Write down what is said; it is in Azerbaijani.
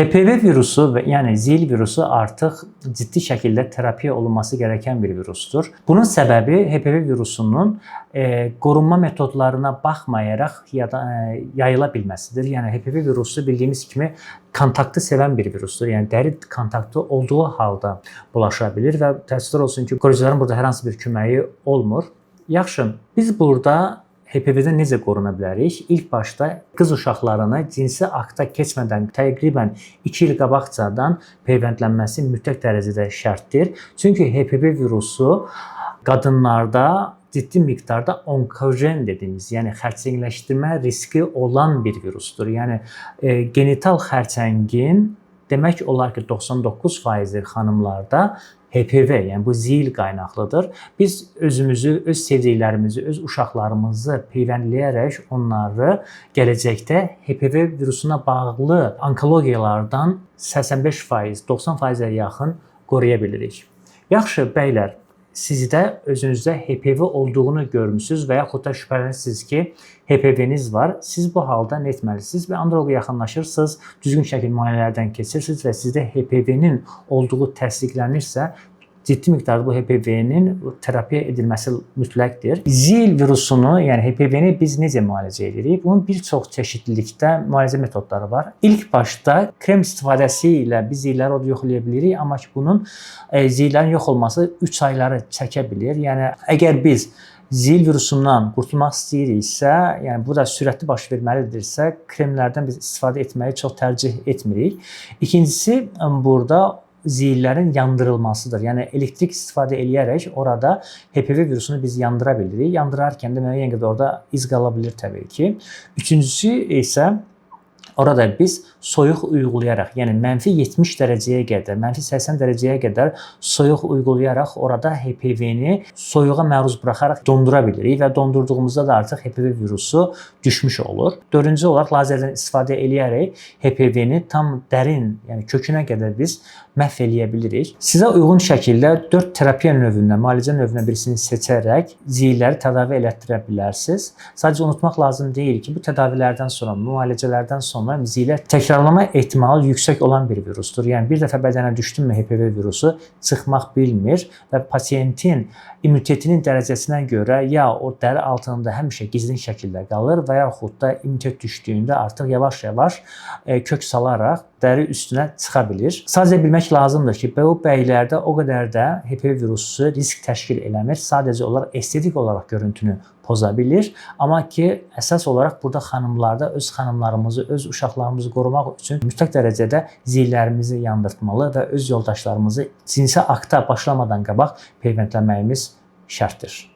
HPV virusu və yəni zil virusu artıq ciddi şəkildə terapiya olunması gərəkən bir virusdur. Bunun səbəbi HPV virusunun qorunma metodlarına baxmayaraq ya da yayıla bilməsidir. Yəni HPV virusu bildiyimiz kimi kontaktı sevən bir virusdur. Yəni dəri kontaktı olduğu halda bulaşa bilir və təəssüflər olsun ki, qoruyucuların burada hər hansı bir köməyi olmur. Yaxşı, biz burada HPV-dən necə qoruna bilərik? İlk başda qız uşaqlarını cinsi akta keçmədən təqribən 2 il qabaqcadan peyvəndlənməsi mütləq dərəcədə şərtdir. Çünki HPV virusu qadınlarda ciddi miqdarda onkogen dediyimiz, yəni xərçəngləşdirmə riski olan bir virusdur. Yəni genital xərçəngin demək olar ki, 99%-i xanımlarda HPV, yəni bu zil qaynaqlıdır. Biz özümüzü, öz sevdiklərimizi, öz uşaqlarımızı peyvəndləyərək onları gələcəkdə HPV virusuna bağlı onkologiyalardan 85%, 90%-ə yaxın qoruya bilirik. Yaxşı, bəylər, sizdə özünüzdə HPV olduğunu görmüsüz və yaxud da şübhələnirsiniz ki, HPV-niz var. Siz bu halda nə etməlisiniz? Və androloqa yaxınlaşırsınız, düzgün şəkildə müayinələrdən keçirsiniz və sizdə HPV-nin olduğu təsdiqlənirsə, ciddi miqdarda bu HPV-nin terapiya edilməsi mütləqdir. Zil virusunu, yəni HPV-ni biz necə müalicə edirik? Bunun bir çox çeşidlilikdə müalicə metodları var. İlk başda krem istifadəsi ilə biz zilləri orada yox eləyə bilirik, amma ki bunun zillərin yox olması 3 ayları çəkə bilir. Yəni əgər biz zil virusundan qurtulmaq istəyiriksə, yəni bu da sürətli baş verməlidirsə, kremlərdən biz istifadə etməyi çox tərcih etmirik. İkincisi burada zillərin yandırılmasıdır. Yəni elektrik istifadə eləyərək orada HPV virusunu biz yandıra bilirik. Yandırarkən də müəyyən qədər orada iz qala bilir təbii ki. Üçüncüsü isə orada biz soyuq uyğulayaraq, yəni -70 dərəcəyə qədər, -80 dərəcəyə qədər soyuq uyğulayaraq orada HPV-ni soyuğa məruz buraxaraq dondura bilirik və dondurduğumuzda da artıq HPV virusu düşmüş olur. Dördüncü olaraq lazerdən istifadə eləyərək HPV-ni tam dərin, yəni kökünə qədər biz məhv eləyə bilirik. Sizə uyğun şəkildə 4 terapiya növündən, müalicə növündən birisini seçərək zilləri tədavi elətdirə bilərsiniz. Sadəcə unutmaq lazım deyil ki, bu tədavilərdən sonra, müalicələrdən sonra zillər təkrarlama ehtimalı yüksək olan bir virusdur. Yəni bir dəfə bədənə düşdünmü HPV virusu çıxmaq bilmir və pasiyentin immunitetinin dərəcəsinə görə ya o dəri altında həmişə gizlin şəkildə qalır və yaxud da immunitet düşdüyündə artıq yavaş-yavaş kök salaraq dəri üstünə çıxa bilir. Sadəcə bilmək lazımdır ki, bu bəylərdə o qədər də HPV virusu risk təşkil eləmir. Sadəcə olaraq estetik olaraq görüntünü poza bilir. Amma ki, əsas olaraq burada xanımlarda öz xanımlarımızı, öz uşaqlarımızı qorumaq üçün mütləq dərəcədə zillərimizi yandırtmalı və öz yoldaşlarımızı cinsi akta başlamadan qabaq peyvəndləməyimiz şərtdir.